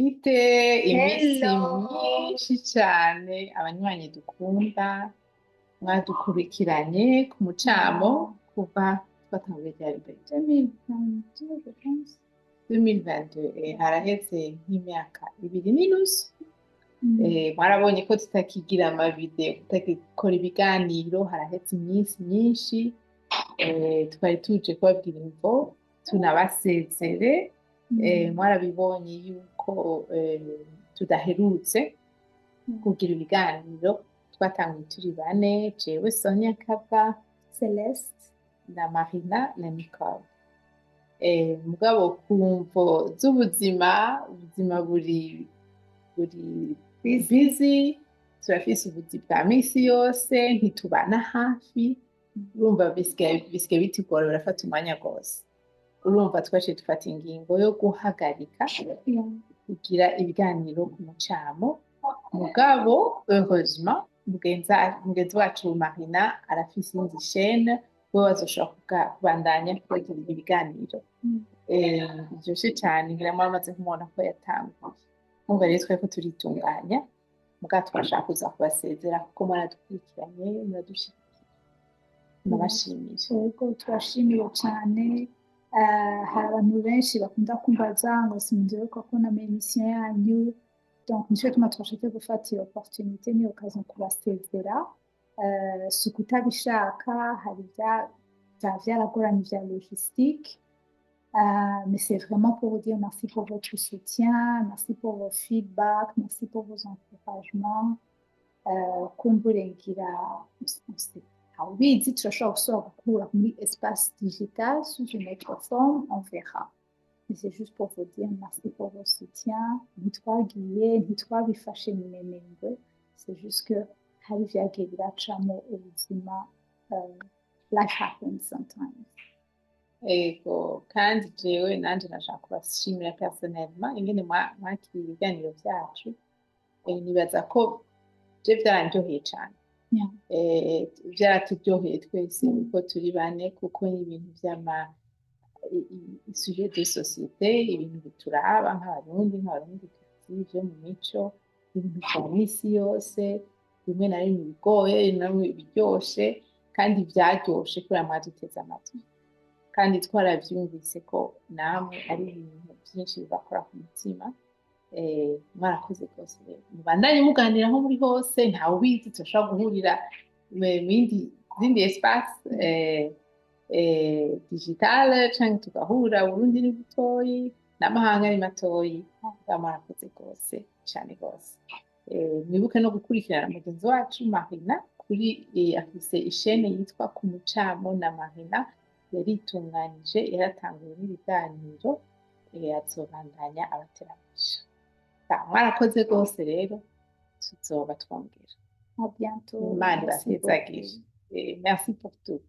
Bite iminsi Hello. myinshi cane, abanywanyi dukunda mwadukurikiranye ku mucamo kuva twatanguye ryari mbere? 2022, je pense, 2022. Haraheze nk'imyaka 2 n'inusu. Mwarabonye ko tutakigira amavideo, tutagikora ibiganiro, haraheze iminsi myinshi. Twari tuje kubabwira imvo tunabasezere. Mwarabibonye yuko tudaherutse kugira ibiganiro. Twatanguye turi bane: jewe Sonia Kava, Celeste, na Marina na Nicole. Mugabo ku mvo z'ubuzima, ubuzima buri busy, turafise ubuzi bwa misi yose, ntitubana hafi, urumva bisigaye bitugora, birafata umwanya rwose. Urumva twaciye dufata ingingo yo guhagarika kugira ibiganiro ku mucamo. Mugabo heureusement mugenzi wacu Marina arafise iyindi chaîne, we bazoshobora kubandanya kubagira ibiganiro. Biryoshe cane, ngira mwamaze kumubona ko yatanguye. Mwumva rero twariko turitunganya, mugabo twashaka kuza kubasezera kuko mwaradukurikiranye, muradushigikiye, nabashimiye. Yego, turashimiye cyane. Hari abantu benshi bakunda kumbaza ngo sinzibuka kubona ama émission yanyu, donc nico gituma twashatse gufata iyo opportunité, niyo occasion, kubasezera. Si ukutabishaka, hari vyaragoranye vya logistique. Mais c'est vraiment pour vous dire merci pour votre soutien, merci pour vos feedbacks, merci pour vos encouragements. Kumbure ngira ntawubizi, turashobora gusubira guhura muri espace digital sous une autre forme, on verra. Mais c'est juste pour vous dire merci pour vos soutiens. Ntitwagiye, ntitwabifashe minenengwe, c'est juste que hari ivyagiye biracamo ubuzima, life happens sometimes. Ego, kandi jewe nanje nashaka kubashimira personnellement ingene mwakiriye ibiganiro vyacu. Nibaza ko je vyarandyoheye cane. Vyaraturyoheye twese uko turi bane, kuko ni ibintu vy'ama sujet de société, ibintu bituraba nk'Abarundi, nk'Abarundikazi, vyo mu mico, ibintu vya misi yose, rimwe na rimwe ibigoye, rimwe na rimwe ibiryoshe, kandi vyaryoshe kubera mwaduteze amatwi, kandi twaravyumvise ko namwe ari ibintu vyinshi bibakora ku mutima. Mwarakoze rwose. Rero mubandanye muganira aho muri hose, ntawe ubizi, turashobora guhurira mu yindi zindi espace digitale, canke tugahura. Uburundi ni butoyi n'amahanga ni matoyi. Mwarakoze rwose cane rwose. Mwibuke no gukurikirana mugenzi wacu Marina kuri afise ichaîne yitwa Ku Mucamo na Marina. Yaritunganije, yaratanguye n'ibiganiro, azobandanya abateramisha. Mwarakoze rwose rero, tuzoba twongera. À bientôt. Imana Merci ibahezagire. beaucoup. Merci pour tout.